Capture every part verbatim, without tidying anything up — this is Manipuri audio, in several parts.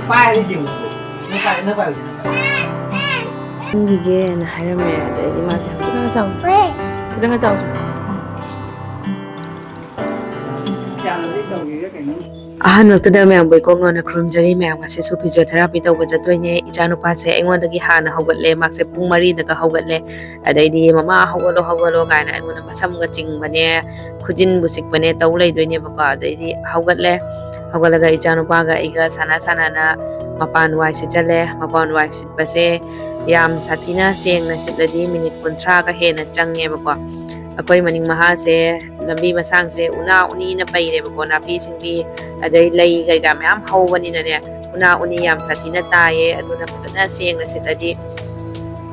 ꯄꯥꯏꯔꯗꯤ ꯌꯦꯡꯉꯨ꯫ ꯅꯪ ꯄꯥꯏ-, ꯅꯪ ꯄꯥꯏꯌꯨꯁꯦ, ꯅꯪ ꯄꯥꯏꯌꯨ꯫ ꯈꯪꯈꯤꯒꯦꯅ ꯍꯥꯏꯔꯝꯃꯦ꯫ ꯑꯗꯩꯗꯤ ꯃꯥꯁꯦ ꯍꯧꯖꯤꯛ ꯈꯤꯇꯪ ꯆꯥꯎꯁꯦ꯫ ꯈꯤꯇꯪꯒ ꯆꯥꯎꯁꯦ꯫ ꯑꯍꯥꯟꯕꯗ ꯃꯌꯥꯝꯕꯨ ꯏꯀꯣꯛ ꯅꯣꯟꯅ ꯈꯨꯔꯨꯝꯖꯔꯤ꯫ ꯃꯌꯥꯝ, ꯉꯁꯤꯁꯨ physiotherapy ꯇꯧꯕ ꯆꯠꯇꯣꯏꯅꯦ꯫ ꯏꯆꯥꯅꯨꯄꯥꯁꯦ ꯑꯩꯉꯣꯟꯗꯒꯤ ꯍꯥꯟꯅ ꯍꯧꯒꯠꯂꯦ꯫ ꯃꯥꯁꯦ ꯄꯨꯡ ꯃꯔꯤꯗꯒ ꯍꯧꯒꯠꯂꯦ꯫ ꯑꯗꯩꯗꯤ, "ꯃꯃꯥ, ꯍꯧꯒꯠꯂꯣ, ꯍꯧꯒꯠꯂꯣ" ꯀꯥꯏꯅ ꯑꯩꯉꯣꯟꯗ ꯃꯁꯝꯒ ꯆꯤꯡꯕꯅꯦ, ꯈꯨꯖꯤꯟꯕꯨ ꯆꯤꯛꯄꯅꯦ ꯇꯧ ꯂꯩꯗꯣꯏꯅꯦꯕꯀꯣ꯫ ꯑꯗꯩꯗꯤ ꯍꯧꯒꯠꯂꯦ꯫ ꯍꯧꯒꯠꯂꯒ ꯏꯆꯥꯅꯨꯄꯥꯒ ꯑꯩꯒ ꯁꯥꯟꯅ ꯁꯥꯟꯅꯅ ꯃꯄꯥꯟ ꯋꯥꯏ ꯁꯤꯠꯆꯜꯂꯦ꯫ ꯃꯄꯥꯟ ꯋꯥꯏ ꯁꯤꯠꯄꯁꯦ ꯌꯥꯝ ꯁꯥꯊꯤꯅ ꯁꯦꯡꯅ ꯁꯤꯠꯂꯗꯤ ꯃꯤꯅꯤꯠ ꯀꯨꯟꯊ꯭ꯔꯥꯒ ꯍꯦꯟꯅ ꯆꯪꯉꯦꯕꯀꯣ꯫ ꯑꯩꯈꯣꯏ ꯃꯅꯤꯡ ꯃꯍꯥꯁꯦ, ꯂꯝꯕꯤ ꯃꯁꯥꯡꯁꯦ ꯎꯅꯥ ꯎꯅꯤꯅ ꯄꯩꯔꯦꯕꯀꯣ꯫ ꯅꯥꯄꯤ ꯁꯤꯡꯕꯤ ꯑꯗꯩ ꯂꯩ ꯀꯩꯀꯥ ꯃꯌꯥꯝ ꯍꯧꯕꯅꯤꯅꯅꯦ, ꯎꯅꯥ ꯎꯅꯤ ꯌꯥꯝ ꯁꯥꯊꯤꯅ ꯇꯥꯏꯌꯦ꯫ ꯑꯗꯨꯅ ꯐꯖꯅ ꯁꯦꯡꯅ ꯁꯤꯠꯂꯗꯤ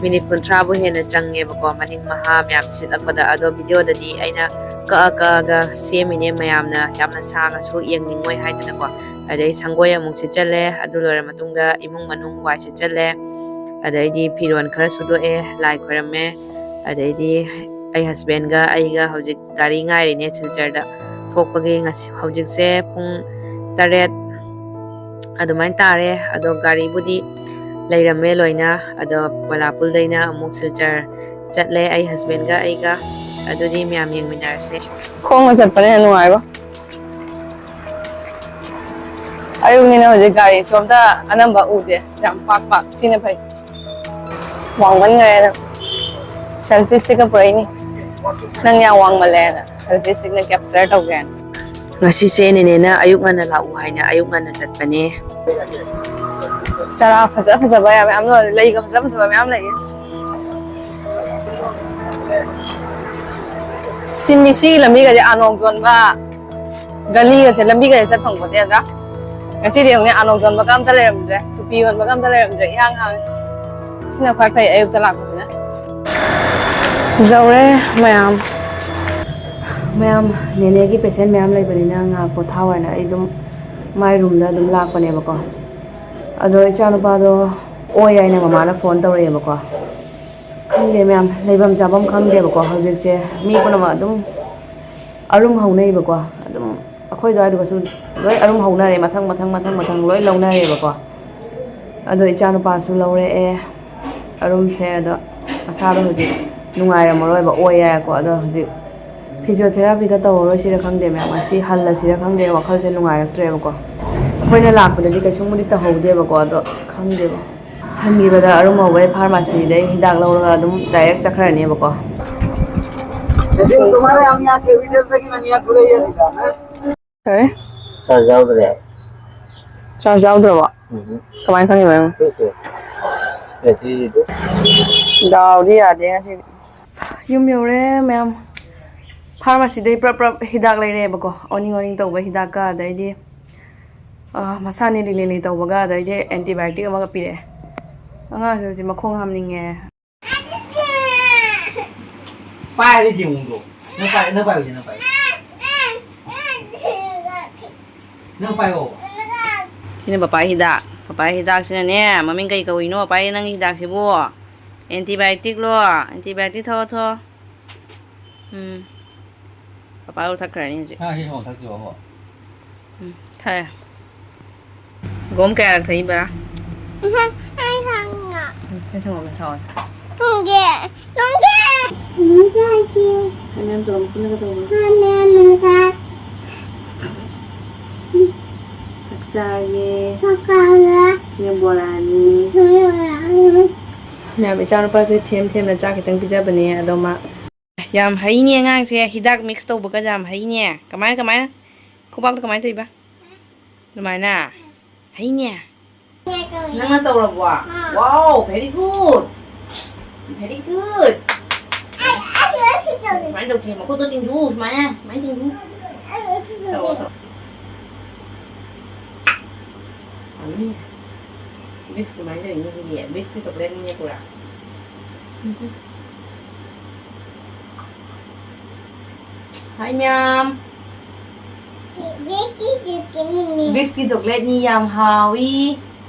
ꯃꯤꯅꯤꯠ ꯀꯨꯟꯊ꯭ꯔꯥꯕꯨ ꯍꯦꯟꯅ ꯆꯪꯉꯦꯕꯀꯣ, ꯃꯅꯤꯡ ꯃꯍꯥ ꯃꯌꯥꯝ ꯁꯤꯠꯂꯛꯄꯗ꯫ ꯑꯗꯣ videoꯗꯗꯤ ꯑꯩꯅ ꯀꯛꯑ ꯀꯛꯑꯒ ꯁꯦꯝꯃꯤꯅꯦ, ꯃꯌꯥꯝꯅ ꯌꯥꯝꯅ ꯁꯥꯡꯉꯁꯨ ꯌꯦꯡꯅꯤꯡꯉꯣꯏ ꯍꯥꯏꯗꯅꯀꯣ꯫ ꯑꯗꯩ ꯁꯪꯒꯣꯏ ꯑꯃꯨꯛ ꯁꯤꯠꯆꯜꯂꯦ꯫ ꯑꯗꯨ ꯂꯣꯏꯔ ꯃꯇꯨꯡꯗ ꯏꯃꯨꯡ ꯃꯅꯨꯡ ꯋꯥꯏ ꯁꯤꯠꯆꯜꯂꯦ꯫ ꯑꯗꯩꯗꯤ ꯐꯤꯔꯣꯜ ꯈꯔ ꯁꯨꯗꯣꯛꯑꯦ, ꯂꯥꯏ ꯈꯣꯏꯔꯝꯃꯦ꯫ ꯑꯗꯩꯗꯤ ꯑꯩ husbandꯒ ꯑꯩꯒ ꯍꯧꯖꯤꯛ ꯒꯥꯔꯤ ꯉꯥꯏꯔꯤꯅꯦ ꯁꯤꯜꯆꯔꯗ ꯊꯣꯛꯄꯒꯤ꯫ ꯉꯁꯤ, ꯍꯧꯖꯤꯛꯁꯦ ꯄꯨꯡ ꯇꯔꯦꯠ ꯑꯗꯨꯃꯥꯏꯅ ꯇꯥꯔꯦ꯫ ꯑꯗꯣ ꯒꯥꯔꯤꯕꯨꯗꯤ ꯂꯩꯔꯝꯃꯦ ꯂꯣꯏꯅ꯫ ꯑꯗꯣ ꯄꯣꯂꯥꯄꯨꯜꯗꯩꯅ ꯑꯃꯨꯛ ꯁꯤꯜꯆꯔ ꯆꯠꯂꯦ ꯑꯩ husbandꯒ ꯑꯩꯒ꯫ ꯑꯗꯨꯗꯤ ꯃꯌꯥꯝ ꯌꯦꯡꯃꯤꯟꯅꯔꯁꯦ꯫ ꯈꯣꯡꯅ ꯆꯠꯄꯅ ꯍꯦꯟꯅ ꯅꯨꯡꯉꯥꯏꯕ꯫ ꯑꯌꯨꯛꯅꯤꯅ ꯍꯧꯖꯤꯛ ꯒꯥꯔꯤꯁꯨ ꯑꯝꯇ ꯑꯅꯝꯕ ꯎꯗꯦ, ꯌꯥꯝ ꯄꯥꯛ ꯄꯥꯛ꯫ ꯁꯤꯅ ꯐꯩ꯫ ꯋꯥꯡꯃꯟꯈ꯭ꯔꯦꯅ selfie stickꯀ ꯄꯨꯔꯛꯏꯅꯤ꯫ ꯅꯪ ꯌꯥꯝ ꯋꯥꯡꯃꯜꯂꯦꯅ selfie stickꯅ capture ꯇꯧꯒꯦꯅ꯫ ꯉꯁꯤꯁꯦ ꯅꯦꯅꯦꯅ ꯑꯌꯨꯛ ꯉꯟꯅ ꯂꯥꯛꯎ ꯍꯥꯏꯅ ꯑꯌꯨꯛ ꯉꯟꯅ ꯆꯠꯄꯅꯦ꯫ ꯆꯔꯥ ꯐꯖ ꯐꯖꯕ ꯌꯥꯝ ꯃꯌꯥꯝ ꯂꯣꯏꯔꯦ, ꯂꯩꯒ ꯐꯖ ꯐꯖꯕ ꯃꯌꯥꯝ ꯂꯩꯌꯦ꯫ ꯁꯤ ꯃꯤ-, ꯁꯤꯒꯤ ꯂꯝꯕꯤꯒꯁꯦ ꯑꯥꯅꯣꯛ ꯌꯣꯟꯕ ꯒꯂꯤꯒꯁꯦ, ꯂꯝꯕꯤꯒꯁꯦ ꯆꯠ ꯐꯪꯄꯣꯠꯇꯦ ꯅꯠꯇ꯭ꯔꯥ? ꯉꯁꯤꯗꯤ ꯌꯦꯡꯉꯨꯅꯦ, ꯑꯥꯅꯣꯛ ꯌꯣꯟꯕꯒ ꯑꯝꯇ ꯂꯩꯔꯝꯗ꯭ꯔꯦ, ꯆꯨꯄꯤ ꯌꯣꯟꯕꯒ ꯑꯝꯇ ꯂꯩꯔꯝꯗ꯭ꯔꯦ, ꯏꯍꯥꯡ ꯍꯥꯡꯉꯦ꯫ ꯁꯤꯅ ꯈ꯭ꯋꯥꯏ ꯐꯩ ꯑꯌꯨꯛꯇ ꯂꯥꯛꯄꯁꯤꯅ꯫ ꯌꯧꯔꯦ ꯃꯌꯥꯝ꯫ ꯃꯌꯥꯝ, ꯅꯦꯅꯦꯒꯤ patient ꯃꯌꯥꯝ ꯂꯩꯕꯅꯤꯅ ꯉꯥꯏꯍꯥꯛ ꯄꯣꯊꯥꯎ ꯍꯥꯏꯅ ꯑꯩ ꯑꯗꯨꯝ my roomꯗ ꯑꯗꯨꯝ ꯂꯥꯛꯄꯅꯦꯕꯀꯣ꯫ ꯑꯗꯣ ꯏꯆꯥꯅꯨꯄꯥꯗꯣ ꯑꯣꯏ ꯍꯥꯏꯅ ꯃꯃꯥꯅ phone ꯇꯧꯔꯛꯑꯦꯕꯀꯣ꯫ ꯈꯪꯗꯦ ꯃꯌꯥꯝ, ꯂꯩꯐꯝ ꯆꯥꯐꯝ ꯈꯪꯗꯦꯕꯀꯣ꯫ ꯍꯧꯖꯤꯛꯁꯦ ꯃꯤ ꯄꯨꯝꯅꯃꯛ ꯑꯗꯨꯝ ꯑꯔꯨꯝ ꯍꯧꯅꯩꯕꯀꯣ꯫ ꯑꯗꯨꯝ ꯑꯩꯈꯣꯏ ꯑꯗꯨꯋꯥꯏꯗꯨꯒꯁꯨ ꯂꯣꯏ ꯑꯔꯨꯝ ꯍꯧꯅꯔꯦ, ꯃꯊꯪ ꯃꯊꯪ ꯃꯊꯪ ꯃꯊꯪ ꯂꯣꯏ ꯂꯧꯅꯔꯦꯕꯀꯣ꯫ ꯑꯗꯣ ꯏꯆꯥꯅꯨꯄꯥꯁꯨ ꯂꯧꯔꯛꯑꯦ ꯑꯔꯨꯝꯁꯦ꯫ ꯑꯗꯣ ꯃꯁꯥꯗꯣ ꯍꯧꯖꯤꯛ ꯅꯨꯡꯉꯥꯏꯔꯝꯃꯔꯣꯏꯕ, ꯑꯣꯏ ꯌꯥꯏꯀꯣ꯫ ꯑꯗꯣ ꯍꯧꯖꯤꯛ ꯐꯤꯖꯤꯌꯣꯊꯦꯔꯥꯄꯤꯒ ꯇꯧꯔꯔꯣꯏꯁꯤꯔ ꯈꯪꯗꯦ ꯃꯌꯥꯝ, ꯉꯁꯤ ꯍꯜꯂꯁꯤꯔ ꯈꯪꯗꯦ꯫ ꯋꯥꯈꯜꯁꯦ ꯅꯨꯡꯉꯥꯏꯔꯛꯇ꯭ꯔꯦꯕꯀꯣ꯫ ꯑꯩꯈꯣꯏꯅ ꯂꯥꯛꯄꯗꯗꯤ ꯀꯩꯁꯨꯝꯕꯨꯗꯤ ꯇꯧꯍꯧꯗꯦꯕꯀꯣ, ꯑꯗꯣ ꯈꯪꯗꯦꯕ꯫ ꯍꯟꯈꯤꯕꯗ ꯑꯔꯨꯝ ꯍꯧꯕꯩ ꯐꯥꯔꯃꯥꯁꯤꯗꯩ ꯍꯤꯗꯥꯛ ꯂꯧꯔꯒ ꯑꯗꯨꯝ ꯗꯥꯏꯔꯦꯛ ꯆꯠꯈ꯭ꯔꯅꯦꯕꯀꯣ꯫ ꯀꯔꯤ? ꯆꯥꯔꯖ ꯌꯥꯎꯗ꯭ꯔꯦ꯫ ꯆꯥꯔꯖ ꯌꯥꯎꯗ꯭ꯔꯕꯣ? ꯎꯝ꯫ ꯀꯃꯥꯏꯅ ꯈꯪꯉꯤꯕ ꯅꯪ? ꯁꯤꯁꯦ꯫ ꯕꯦꯇ꯭ꯔꯤꯗꯨ꯫ ꯗꯥꯎꯗꯤ ꯌꯥꯗꯦ ꯉꯁꯤꯗꯤ꯫ ꯌꯨꯝ ꯌꯧꯔꯦ ꯃꯌꯥꯝ꯫ ꯐꯥꯔꯃꯥꯁꯤꯗꯩ ꯄ꯭ꯔꯞ ꯄ꯭ꯔꯞ ꯍꯤꯗꯥꯛ ꯂꯩꯔꯛꯑꯦꯕꯀꯣ꯫ ꯑꯣꯅꯤꯡ ꯑꯣꯅꯤꯡ ꯇꯧꯕ ꯍꯤꯗꯥꯛꯀ, ꯑꯗꯩꯗꯤ, ꯑ, ꯃꯁꯥ ꯅꯤꯂꯤ ꯅꯤꯂꯤ ꯇꯧꯕꯒ, ꯑꯗꯩꯗꯤ ꯑꯦꯟꯇꯤꯕꯥꯌꯣꯇꯤꯛ ꯑꯃꯒ ꯄꯤꯔꯛꯑꯦ꯫ ꯑꯉꯥꯡꯁꯦ ꯍꯧꯖꯤꯛ ꯃꯈꯣꯡ ꯍꯥꯝꯅꯤꯡꯉꯦ꯫ ꯄꯥꯏꯔꯗꯤ ꯌꯦꯡꯉꯨꯗꯣ꯫ ꯅꯪ ꯄꯥꯏ-, ꯅꯪ ꯄꯥꯏꯌꯨꯁꯦ, ꯅꯪ ꯄꯥꯏꯌꯨ꯫ ꯅꯪ ꯄꯥꯏꯌꯣ꯫ ꯁꯤꯅ ꯄꯄꯥ ꯍꯤꯗꯥꯛ꯫ ꯄꯄꯥ ꯍꯤꯗꯥꯛꯁꯤꯅꯅꯦ, ꯃꯃꯤꯡ ꯀꯩ ꯀꯧꯏꯅꯣ? ꯄꯥꯏ, ꯅꯪꯒꯤ ꯍꯤꯗꯥꯛꯁꯤꯕꯨ? ꯑꯦꯟꯇꯤꯕꯥꯌꯣꯇꯤꯛꯂꯣ? ꯑꯦꯟꯇꯤꯕꯥꯌꯣꯇꯤꯛ ꯊꯛꯑꯣ, ꯊꯛꯑꯣ꯫ ꯎꯝ꯫ ꯄꯄꯥ ꯊꯛꯈ꯭ꯔꯅꯤ ꯍꯧꯖꯤꯛ꯫ ꯅꯪ ꯑꯁꯤ ꯁꯪꯒꯣꯝ ꯊꯛꯇ꯭ꯔꯤꯕꯣ ꯑꯃꯨꯛ? ꯎꯝ, ꯊꯛꯑꯦ꯫ ꯁꯪꯒꯣꯝ ꯀꯌꯥꯔꯛ ꯊꯛꯏꯕ? ꯎꯝ, ꯑꯩ ꯁꯪꯒꯣꯝ꯫ ꯎꯝ, ꯑꯩ ꯁꯪꯒꯣꯝ ꯊꯛꯑꯣ꯫ ꯇꯨꯝꯒꯦ, ꯇꯨꯝꯒꯦ꯫ ꯇꯨꯝꯒꯦ ꯍꯥꯏꯁꯦ꯫ ꯃꯌꯥꯝ ꯇꯧꯔꯒ ꯄꯨꯜꯂꯒ ꯇꯧꯕ꯫ ꯃꯌꯥꯝ ꯃꯌꯥꯝ ꯆꯥꯛ ꯆꯥꯒꯦ꯫ ꯆꯥꯛ ꯆꯥꯒꯦ꯫ ꯁꯤꯅ ꯕꯣꯔꯥꯅꯤ꯫ ꯁꯤꯅ ꯕꯣꯔꯥꯅꯤ꯫ ꯃꯌꯥꯝ, ꯏꯆꯥꯅꯨꯄꯥꯁꯦ ꯊꯦꯝ ꯊꯦꯝꯅ ꯆꯥꯛ ꯈꯤꯇꯪ ꯄꯤꯖꯕꯅꯦ, ꯑꯗꯣ ꯃꯥ ꯌꯥꯝ ꯍꯩꯅꯦ ꯑꯉꯥꯡꯁꯦ, ꯍꯤꯗꯥꯛ mix ꯇꯧꯕꯒ ꯌꯥꯝ ꯍꯩꯅꯦ꯫ ꯀꯃꯥꯏꯅ, ꯀꯃꯥꯏꯅ? ꯈꯨꯕꯥꯛꯇ ꯀꯃꯥꯏꯅ ꯇꯧꯔꯤꯕ? ꯑꯗꯨꯃꯥꯏꯅ? ꯍꯩꯅꯦ꯫ ꯅꯪꯅ ꯇꯧꯔꯕꯣ? ꯑꯥ꯫ Wow, very good. Very good. ꯑꯩ, ꯑꯩ, ꯑꯩ ꯁꯤ ꯇꯧꯒꯦ꯫ ꯁꯨꯃꯥꯏꯅ ꯇꯧꯁꯦ, ꯃꯈꯨꯠꯇꯣ ꯇꯤꯡꯊꯣꯛꯎ, ꯁꯨꯃꯥꯏꯅ, ꯁꯨꯃꯥꯏꯅ ꯇꯤꯡꯊꯣꯛꯎ꯫ ꯑꯩ, ꯑꯩ ꯁꯤ ꯇꯧꯔꯣ, ꯇꯧꯒꯦ꯫ ꯇꯧꯔꯣ꯫ ꯍꯥꯎꯅꯤ꯫ Vicks ꯀꯃꯥꯏꯅ ꯇꯧꯔꯤꯅꯣ ꯁꯤꯗꯤ? Vicks ꯀꯤ chocolate ꯅꯤꯅꯦ ꯄꯨꯔꯥ꯫ ꯎꯝ꯫ Hi ꯃꯌꯥꯝ꯫ Vicks ꯀꯤ chocolate ꯅꯤ꯫ Vicks ꯀꯤ chocolate ꯅꯤ, ꯌꯥꯝ ꯍꯥꯎꯏ꯫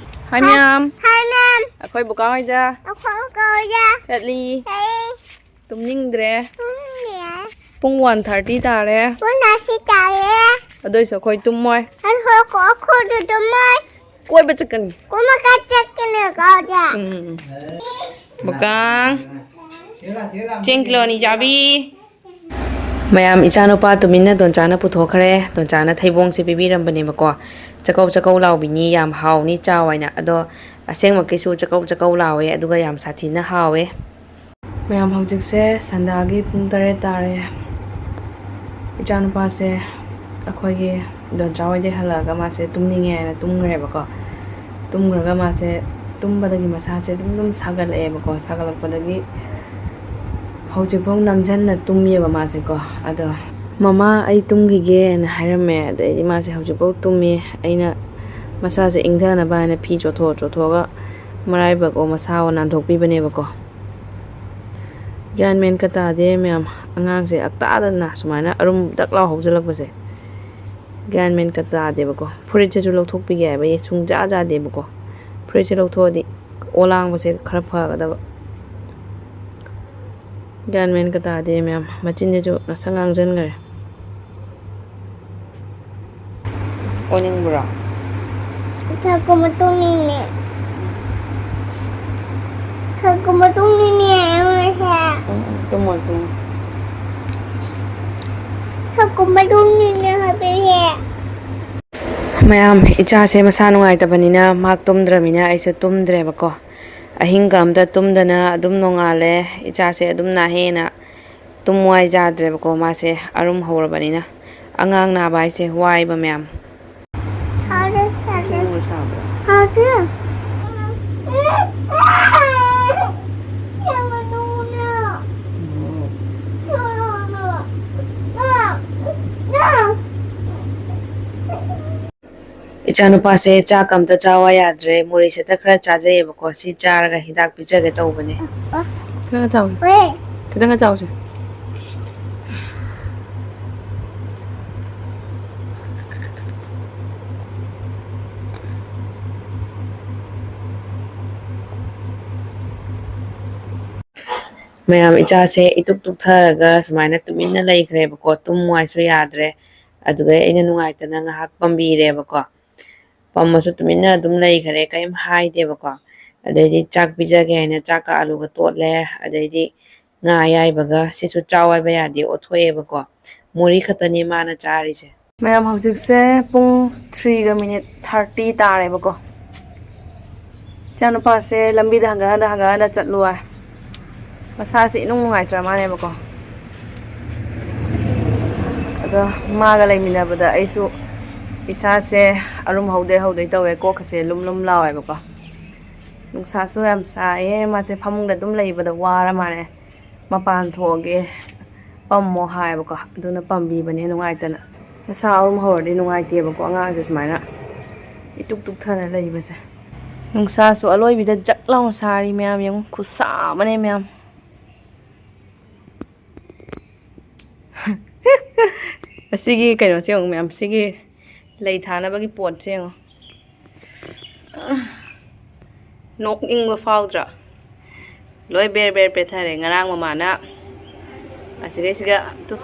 Hi ꯃꯌꯥꯝ꯫ Hi ꯃꯌꯥꯝ꯫ ꯑꯩꯈꯣꯏ ꯕꯨꯀꯥ ꯍꯣꯏꯗ ꯑꯩꯈꯣꯏ ꯕꯨꯀꯥ ꯍꯣꯏꯗ ꯆꯠꯂꯤ꯫ ꯆꯠꯂꯤ꯫ ꯇꯨꯝꯅꯤꯡꯗ꯭ꯔꯦ꯫ ꯇꯨꯝꯅꯤꯡꯗ꯭ꯔꯦ꯫ ꯄꯨꯡ one thirty ꯇꯥꯔꯦ꯫ ꯄꯨꯡ one thirty ꯇꯥꯔꯦ꯫ ꯑꯗꯨꯏꯁꯨ ꯑꯩꯈꯣꯏ ꯇꯨꯝꯃꯣꯏ꯫ ꯑꯗꯨ ꯑꯩꯈꯣꯏ ꯇꯨꯝꯃꯣꯏ꯫ ꯀꯣꯏꯕ ꯆꯠꯀꯅꯤ꯫ ꯀꯣꯏꯕ ꯆꯠ- ꯎꯝ, ꯎꯝ, ꯎꯝ꯫ ꯃꯨꯛꯀꯥꯡ꯫ ꯆꯦꯡ ꯀꯤꯂꯣ ꯑꯅꯤ ꯆꯥꯕꯤ꯫ ꯃꯌꯥꯝ, ꯏꯆꯥꯅꯨꯄꯥ ꯇꯨꯃꯤꯟꯅ ꯗꯣꯟꯆꯥꯅ ꯄꯨꯊꯣꯛꯈ꯭ꯔꯦ꯫ ꯗꯣꯟꯆꯥꯅ ꯊꯩꯕꯣꯡꯁꯦ ꯄꯤꯕꯤꯔꯝꯕꯅꯦꯕꯀꯣ꯫ ꯆꯀꯧ ꯆꯀꯧ ꯂꯥꯎꯕꯤꯅꯤ, ꯌꯥꯝ ꯍꯥꯎꯅꯤ, ꯆꯥꯎ ꯍꯥꯏꯅ꯫ ꯑꯗꯣ ꯑꯁꯦꯡꯕꯀꯤꯁꯨ ꯆꯀꯧ ꯆꯀꯧ ꯂꯥꯎꯋꯦ, ꯑꯗꯨꯒ ꯌꯥꯝ ꯁꯥꯊꯤꯅ ꯍꯥꯎꯋꯦ꯫ ꯃꯌꯥꯝ, ꯍꯧꯖꯤꯛꯁꯦ ꯁꯟꯗꯥꯒꯤ ꯄꯨꯡ ꯇꯔꯦꯠ ꯇꯥꯔꯦ꯫ ꯏꯆꯥꯅꯨꯄꯥꯁꯦ ꯑꯩꯈꯣꯏꯒꯤ ꯗꯣꯟꯆꯥ ꯍꯣꯏꯗꯩ ꯍꯜꯂꯛꯑꯒ ꯃꯥꯁꯦ ꯇꯨꯝꯅꯤꯡꯉꯦ ꯍꯥꯏꯅ ꯇꯨꯝꯈ꯭ꯔꯦꯕꯀꯣ꯫ ꯇꯨꯝꯈ꯭ꯔꯒ ꯃꯥꯁꯦ ꯇꯨꯝꯕꯗꯒꯤ ꯃꯁꯥꯁꯦ ꯑꯗꯨꯝ ꯑꯗꯨꯝ ꯁꯥꯒꯠꯂꯛꯑꯦꯕꯀꯣ꯫ ꯁꯥꯒꯠꯂꯛꯄꯗꯒꯤ ꯍꯧꯖꯤꯛꯐꯥꯎ ꯅꯝꯁꯤꯟꯅ ꯇꯨꯝꯃꯤꯑꯕ ꯃꯥꯁꯦꯀꯣ꯫ ꯑꯗꯣ, "ꯃꯃꯥ, ꯑꯩ ꯇꯨꯝꯈꯤꯒꯦꯅ" ꯍꯥꯏꯔꯝꯃꯦ꯫ ꯑꯗꯩꯗꯤ ꯃꯥꯁꯦ ꯍꯧꯖꯤꯛꯐꯥꯎ ꯇꯨꯝꯃꯤ꯫ ꯑꯩꯅ ꯃꯁꯥꯁꯦ ꯏꯪꯊꯅꯕ ꯍꯥꯏꯅ ꯐꯤ ꯆꯣꯠꯊꯣꯛ ꯆꯣꯠꯊꯣꯛꯑꯒ ꯃꯔꯥꯏꯕꯛ ꯑꯣ ꯃꯁꯥ ꯑꯣ ꯅꯥꯟꯊꯣꯛꯄꯤꯕꯅꯦꯕꯀꯣ꯫ ꯒ꯭ꯌꯥꯟ ꯃꯦꯟꯒ ꯇꯥꯗꯦ ꯃꯌꯥꯝ꯫ ꯑꯉꯥꯡꯁꯦ ꯑꯛꯇꯥꯗꯅ ꯁꯨꯃꯥꯏꯅ ꯑꯔꯨꯝ ꯗꯛ ꯂꯥꯎ ꯍꯧꯖꯤꯜꯂꯛꯄꯁꯦ ꯒ꯭ꯌꯥꯟ ꯃꯦꯟꯒ ꯇꯥꯗꯦꯕꯀꯣ꯫ ꯐꯨꯔꯤꯠꯁꯦꯁꯨ ꯂꯧꯊꯣꯛꯄꯤꯒꯦ ꯍꯥꯏꯕ, ꯑꯩ ꯁꯨꯡꯖꯥ ꯖꯥꯗꯦꯕꯀꯣ꯫ ꯐꯨꯔꯤꯠꯁꯦ ꯂꯧꯊꯣꯛꯑꯗꯤ ꯑꯣꯂꯥꯡꯕꯁꯦ ꯈꯔ ꯐꯒꯗꯕ꯫ ꯒ꯭ꯌꯥꯟ ꯃꯦꯟꯒ ꯇꯥꯗꯦ ꯃꯌꯥꯝ꯫ ꯃꯆꯤꯟꯁꯤꯁꯨ ꯉꯁꯪ ꯉꯥꯡꯁꯤꯟꯈꯔꯦ꯫ ꯑꯣꯅꯤꯡꯕ꯭ꯔꯣ? ꯊꯛꯀꯨꯝꯕ ꯇꯨꯝꯅꯤꯡꯉꯦ꯫ ꯊꯛꯀꯨꯝꯕ ꯇꯨꯝꯅꯤꯡꯉꯦ ꯑꯩꯁꯦ꯫ ꯎꯝ, ꯎꯝ, ꯇꯨꯝꯃꯣ, ꯇꯨꯝꯃꯣ꯫ ꯊꯛꯀꯨꯝꯕ ꯇꯨꯝꯅꯤꯡꯉꯦ ꯍꯥꯏꯕꯅꯦ꯫ ꯃꯌꯥꯝ, ꯏꯆꯥꯁꯦ ꯃꯁꯥ ꯅꯨꯡꯉꯥꯏꯇꯕꯅꯤꯅ, ꯃꯥ ꯇꯨꯝꯗ꯭ꯔꯃꯤꯅ ꯑꯩꯁꯨ ꯇꯨꯝꯗ꯭ꯔꯦꯕꯀꯣ꯫ ꯑꯍꯤꯡꯒ ꯑꯝꯇ ꯇꯨꯝꯗꯅ ꯑꯗꯨꯝ ꯅꯣꯡꯉꯥꯜꯂꯦ꯫ ꯏꯆꯥꯁꯦ ꯑꯗꯨꯝ ꯅꯥꯍꯦꯅ ꯇꯨꯝ ꯋꯥꯏ ꯌꯥꯗ꯭ꯔꯦꯕꯀꯣ, ꯃꯥꯁꯦ ꯑꯔꯨꯝ ꯍꯧꯔꯕꯅꯤꯅ꯫ ꯑꯉꯥꯡ ꯅꯥꯕ ꯍꯥꯏꯁꯦ ꯋꯥꯏꯕ ꯃꯌꯥꯝ꯫ ꯁꯥꯗꯦ, ꯁꯥꯗꯦ꯫ ꯏꯁꯤꯡ ꯁꯥꯕ꯭ꯔꯥ? ꯁꯥꯗꯦ꯫ ꯏꯆꯥꯅꯨꯄꯥꯁꯦ ꯆꯥꯛ ꯑꯝꯇ ꯆꯥꯎ ꯌꯥꯗ꯭ꯔꯦ꯫ ꯃꯣꯔꯦꯁꯦꯠꯇ ꯈꯔ ꯆꯥꯖꯩꯌꯦꯕꯀꯣ꯫ ꯁꯤ ꯆꯥꯔꯒ ꯍꯤꯗꯥꯛ ꯄꯤꯖꯒꯦ ꯇꯧꯕꯅꯦ꯫ ꯈꯤꯇꯪꯒ ꯆꯥꯎ-, ꯍꯣꯏ꯫ ꯈꯤꯇꯪꯒ ꯆꯥꯎꯁꯦ꯫ ꯃꯌꯥꯝ, ꯏꯆꯥꯁꯦ ꯏꯇꯨꯛ ꯇꯨꯛꯊꯔꯒ ꯁꯨꯃꯥꯏꯅ ꯇꯨꯃꯤꯟꯅ ꯂꯩꯈ꯭ꯔꯦꯕꯀꯣ꯫ ꯇꯨꯝꯃꯨ ꯍꯥꯏꯁꯨ ꯌꯥꯗ꯭ꯔꯦ꯫ ꯑꯗꯨꯗꯩ ꯑꯩꯅ ꯅꯨꯡꯉꯥꯏꯇꯅ ꯉꯥꯏꯍꯥꯛ ꯄꯝꯕꯤꯔꯦꯕꯀꯣ꯫ ꯄꯝꯃꯁꯨ ꯇꯨꯃꯤꯟꯅ ꯑꯗꯨꯝ ꯂꯩꯈꯔꯦ, ꯀꯔꯤꯝ ꯍꯥꯏꯗꯦꯕꯀꯣ꯫ ꯑꯗꯩꯗꯤ ꯆꯥꯛ ꯄꯤꯖꯒꯦ ꯍꯥꯏꯅ ꯆꯥꯛꯀ ꯑꯂꯨꯒ ꯇꯣꯠꯂꯦ꯫ ꯑꯗꯩꯗꯤ ꯉꯥ ꯑꯌꯥꯏꯕꯒ, ꯁꯤꯁꯨ ꯆꯥꯎ ꯍꯥꯏꯕ ꯌꯥꯗꯦ, ꯑꯣꯠꯊꯣꯛꯑꯦꯕꯀꯣ꯫ ꯃꯣꯔꯤ ꯈꯛꯇꯅꯦ ꯃꯥꯅ ꯆꯥꯔꯤꯁꯦ꯫ ꯃꯌꯥꯝ, ꯍꯧꯖꯤꯛꯁꯦ ꯄꯨꯡ ꯊ꯭ꯔꯤꯒ ꯃꯤꯅꯤꯠ ꯊꯥꯔꯇꯤ ꯇꯥꯔꯦꯕꯀꯣ꯫ ꯏꯆꯥꯅꯨꯄꯥꯁꯦ ꯂꯝꯕꯤꯗ ꯍꯪꯒꯠ ꯍꯟꯗ ꯍꯪꯒꯠ ꯍꯟꯗ ꯆꯠꯂꯨ ꯍꯥꯏ꯫ ꯃꯁꯥꯁꯦ ꯏꯅꯨꯡ ꯅꯨꯡꯉꯥꯏꯇ꯭ꯔ ꯃꯥꯜꯂꯦꯕꯀꯣ꯫ ꯑꯗꯣ ꯃꯥꯒ ꯂꯩꯃꯤꯟꯅꯕꯗ ꯑꯩꯁꯨ ꯏꯁꯥꯁꯦ ꯑꯔꯨꯝ ꯍꯧꯗꯩ ꯍꯧꯗꯩ ꯇꯧꯋꯦ, ꯀꯣꯛꯀꯁꯦ ꯂꯨꯝ ꯂꯨꯝ ꯂꯥꯎꯋꯦꯕꯀꯣ꯫ ꯅꯨꯡꯁꯥꯁꯨ ꯌꯥꯝ ꯁꯥꯏꯌꯦ꯫ ꯃꯥꯁꯦ ꯐꯃꯨꯡꯗ ꯑꯗꯨꯝ ꯂꯩꯕꯗ ꯋꯥꯔ ꯃꯥꯜꯂꯦ꯫ ꯃꯄꯥꯟ ꯊꯣꯛꯑꯒꯦ, ꯄꯝꯃꯣ ꯍꯥꯏꯌꯦꯕꯀꯣ꯫ ꯑꯗꯨꯅ ꯄꯝꯕꯤꯕꯅꯦ ꯅꯨꯡꯉꯥꯏꯇꯅ꯫ ꯅꯁꯥ ꯑꯔꯨꯝ ꯍꯧꯔꯗꯤ ꯅꯨꯡꯉꯥꯏꯇꯦꯕꯀꯣ, ꯑꯉꯥꯡꯁꯦ ꯁꯨꯃꯥꯏꯅ ꯏꯇꯨꯛ ꯇꯨꯛꯊꯅ ꯂꯩꯕꯁꯦ꯫ ꯅꯨꯡꯁꯥꯁꯨ ꯑꯂꯣꯏꯕꯤꯗ ꯖꯛ ꯂꯥꯎꯅ ꯁꯥꯔꯤ ꯃꯌꯥꯝ, ꯌꯦꯡꯉꯨ, ꯈꯨꯠꯁꯥ ꯑꯃꯅꯦ ꯃꯌꯥꯝ꯫ ꯑꯁꯤꯒꯤ ꯀꯩꯅꯣꯁꯦ ꯌꯦꯡꯉꯨ ꯃꯌꯥꯝ, ꯁꯤꯒꯤ ꯂꯩ ꯊꯥꯅꯕꯒꯤ ꯄꯣꯠꯁꯦ ꯌꯦꯡꯉꯣ꯫ ꯅꯣꯛꯅꯤꯡꯕ ꯐꯥꯎꯗ꯭ꯔꯣ? ꯂꯣꯏ ꯕꯦꯔ ꯕꯦꯔ ꯄꯦꯠꯊꯔꯦ꯫ ꯉꯔꯥꯡ ꯃꯃꯥꯅ ꯑꯁꯤꯒꯩꯁꯤꯒ ꯇꯨ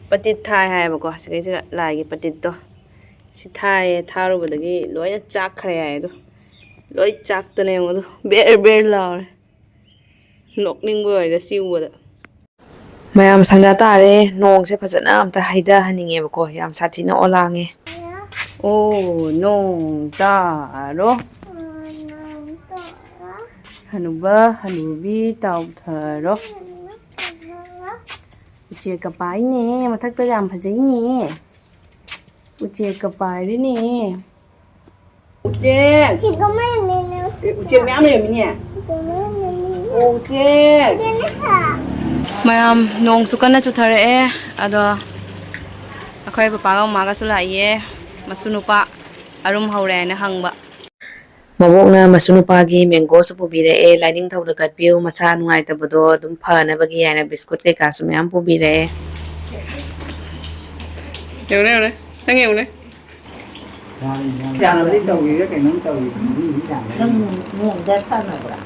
ꯄꯇꯤꯠ ꯊꯥꯏ ꯍꯥꯏꯌꯦꯕꯀꯣ, ꯑꯁꯤꯒꯩꯁꯤꯒ ꯂꯥꯏꯒꯤ ꯄꯇꯤꯠꯇꯣ꯫ ꯁꯤ ꯊꯥꯏꯌꯦ, ꯊꯥꯔꯨꯕꯗꯒꯤ ꯂꯣꯏꯅ ꯆꯥꯛꯈ꯭ꯔꯦ ꯍꯥꯏꯌꯦ꯫ ꯑꯗꯣ ꯂꯣꯏ ꯆꯥꯛꯇꯅ ꯌꯦꯡꯉꯣ, ꯑꯗꯣ ꯕꯦꯔ ꯕꯦꯔ ꯂꯥꯎꯔꯦ꯫ ꯅꯣꯛꯅꯤꯡꯕ ꯑꯣꯏꯔꯦ ꯁꯤ ꯎꯕꯗ꯫ ꯃꯌꯥꯝ ꯁꯟꯗꯥ ꯇꯥꯔꯦ꯫ ꯅꯣꯡꯁꯦ ꯐꯖꯅ ꯑꯝꯇ ꯍꯩꯊꯍꯟꯅꯤꯡꯉꯦꯕꯀꯣ, ꯌꯥꯝ ꯁꯥꯊꯤꯅ ꯑꯣꯂꯥꯡꯉꯦ꯫ ꯑꯣ, ꯅꯣꯡ ꯇꯥꯔꯣ꯫ ꯍꯅꯨꯕ ꯍꯅꯨꯕꯤ ꯇꯥꯎꯊꯔꯣ꯫ ꯎꯆꯦꯛꯀ ꯄꯥꯏꯅꯦ, ꯃꯊꯛꯇ ꯌꯥꯝ ꯐꯖꯩꯅꯦ꯫ ꯎꯆꯦꯛꯀ ꯄꯥꯏꯔꯤꯅꯦ꯫ ꯎꯆꯦꯛ! ꯎꯆꯦꯛ ꯃꯌꯥꯝ ꯂꯩꯔꯝꯃꯤꯅꯦ꯫ ꯑꯣ, ꯎꯆꯦꯛ! ꯃꯌꯥꯝ, ꯅꯣꯡꯁꯨ ꯀꯟꯅ ꯆꯨꯊꯔꯛꯑꯦ꯫ ꯑꯗꯣ ꯑꯩꯈꯣꯏ ꯄꯄꯥꯒ ꯃꯃꯥꯒꯁꯨ ꯂꯥꯛꯏꯌꯦ꯫ ꯃꯁꯨ ꯅꯨꯄꯥ ꯑꯔꯨꯝ ꯍꯧꯔꯦ ꯍꯥꯏꯅ ꯍꯪꯕ꯫ ꯃꯕꯣꯛꯅ ꯃꯁꯨ ꯅꯨꯄꯥꯒꯤ ꯃꯦꯡꯒꯣꯁꯨ ꯄꯨꯕꯤꯔꯛꯑꯦ, ꯂꯥꯏꯅꯤꯡꯊꯧꯗ ꯀꯠꯄꯤꯌꯨ, ꯃꯁꯥ ꯅꯨꯡꯉꯥꯏꯇꯕꯗꯣ ꯑꯗꯨꯝ ꯐꯅꯕꯒꯤ ꯍꯥꯏꯅ ꯕꯤꯁꯀꯨꯠ ꯀꯩꯀꯥꯁꯨ ꯃꯌꯥꯝ ꯄꯨꯕꯤꯔꯛꯑꯦ꯫ ꯌꯦꯡꯉꯨꯅꯦ, ꯌꯦꯡꯉꯨꯅꯦ, ꯅꯪ ꯌꯦꯡꯉꯨꯅꯦ꯫ ꯌꯥꯅꯕꯗꯤ ꯇꯧꯔꯤꯔ ꯀꯩꯅꯣꯝ ꯇꯧꯔꯤ, ꯈꯨꯟꯖꯤꯟ ꯈꯨꯟꯖꯤꯟ ꯁꯥꯟꯅꯔꯤ꯫ ꯅꯪ ꯅꯣꯡꯗ ꯁꯥꯟꯅꯕ꯭ꯔꯥ?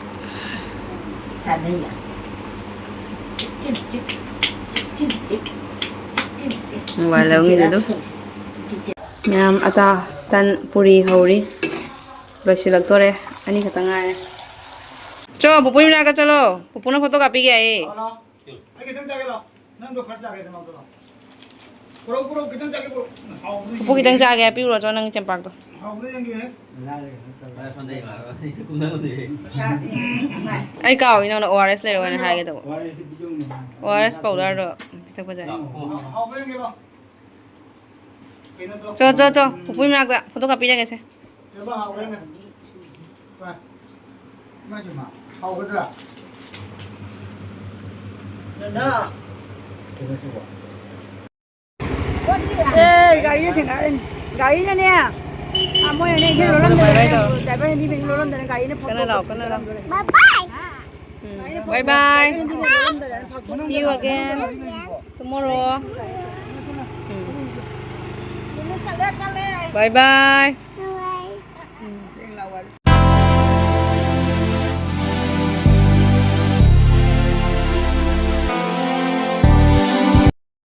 ꯁꯥꯟꯅꯩꯌꯦ꯫ ꯆꯤꯛ, ꯆꯤꯛ, ꯆꯤꯛ, ꯆꯤꯛ, ꯆꯤꯛ, ꯆꯤꯛ, ꯆꯤꯛ꯫ ꯃꯣꯕꯥꯏꯜ ꯂꯧꯅꯤꯗ ꯑꯗꯨꯝ꯫ ꯃꯌꯥꯝ ꯑꯇꯥ, ꯇꯟ, ꯄꯨꯔꯤ ꯍꯧꯔꯤ꯫ ꯂꯣꯏꯁꯤꯜꯂꯛꯇꯣꯔꯦ꯫ ꯑꯅꯤ ꯈꯛꯇ ꯉꯥꯏꯔꯦ꯫ ꯆꯣ, ꯄꯨꯄꯨꯒꯤ ꯃꯅꯥꯛꯇ ꯆꯠꯂꯣ꯫ ꯄꯨꯄꯨꯅ ꯐꯣꯇꯣ ꯀꯥꯞꯄꯤꯒꯦ ꯍꯥꯏꯌꯦ꯫ ꯂꯥꯛꯑꯣ, ꯂꯥꯛꯑꯣ꯫ ꯑꯩ ꯈꯤꯇꯪ ꯆꯥꯒꯦ, ꯂꯥꯛꯑꯣ꯫ ꯅꯪꯗꯣ ꯈꯔ ꯆꯥꯒꯦ, ꯁꯦ, ꯂꯥꯛꯑꯣ, ꯂꯥꯛꯑꯣ꯫ ꯄꯨꯔꯛꯑꯣ, ꯄꯨꯔꯛꯑꯣ, ꯈꯤꯇꯪ ꯆꯥꯒꯦ, ꯄꯨꯔꯛꯑꯣ꯫ ꯍꯥꯎꯕ꯭ꯔꯥ ꯄꯨꯄꯨ ꯈꯤꯇꯪ ꯌꯦꯡꯒꯦ꯫ ꯆꯥꯒꯦ, ꯄꯤꯔꯨꯔꯣ ꯆꯣ, ꯅꯪꯒꯤ ꯆꯦꯡꯄꯥꯛꯇꯣ꯫ ꯍꯥꯎꯕ꯭ꯔꯥ ꯌꯦꯡꯒꯦ꯫ ꯑꯩ ꯀꯥꯎꯏ, ꯅꯪꯅ ꯑꯣ ꯑꯥꯔ ꯑꯦꯁ ꯂꯩꯔꯛꯑꯣꯅ ꯍꯥꯏꯒꯦ ꯇꯧꯕ꯫ ꯑꯣ ꯑꯥꯔ ꯑꯦꯁ ꯄꯥꯎꯗꯔꯗꯣ ꯄꯤꯊꯛꯄꯖꯥꯠꯅꯤ꯫ ꯍꯥꯎ-, ꯍꯥꯎꯕ꯭ꯔꯥ ꯌꯦꯡꯒꯦ, ꯂꯥꯛꯑꯣ꯫ ꯀꯩꯅꯣꯗꯣ꯫ ꯆꯣ, ꯆꯣ, ꯆꯣ, ꯄꯨꯄꯨꯒꯤ ꯃꯅꯥꯛꯇ ꯐꯣꯇꯣ ꯀꯥꯞꯄꯤꯔꯒꯦꯁꯦ꯫ ꯀꯩꯅꯣ ꯍꯥꯎꯕ꯭ꯔꯥ ꯌꯦꯡꯒꯦ꯫ ꯏꯃꯥꯏ, ꯏꯃꯥꯏ, ꯍꯥꯎꯒꯗ꯭ꯔꯥ? ꯀꯩꯅꯣ ꯁꯤꯕꯣ? ꯑꯦ, ꯒꯥꯔꯤꯅ ꯊꯦꯡꯅꯔꯦ꯫ ꯒꯥꯔꯤꯅꯅꯦ꯫ ꯑꯥ, ꯃꯣꯏꯅꯅꯦ, ꯏꯟꯖꯤꯟ ꯂꯣꯜꯂꯝꯗꯅꯅꯦ, ꯕꯥꯏ ꯕꯥꯏ ꯇꯧꯔꯣ꯫ ꯗ꯭ꯔꯥꯏꯚꯔꯅ ꯃꯤ ꯃꯌꯨꯝ ꯂꯣꯜꯂꯝꯗꯅ ꯒꯥꯔꯤꯅ ꯐꯥꯎꯗꯣꯛ-, ꯀꯟꯅ ꯂꯥꯛꯑꯣ, ꯀꯟꯅ ꯂꯥꯛꯑꯣ꯫ ꯂꯣꯜꯂꯝꯗꯅ꯫ ꯎꯝ, ꯕꯥꯏ ꯕꯥꯏ꯫ ꯏꯟꯖꯤꯟ ꯂꯣꯜꯂꯝꯗꯅ ꯐꯥꯎꯗꯣꯛ-, See you again tomorrow. Um. By by.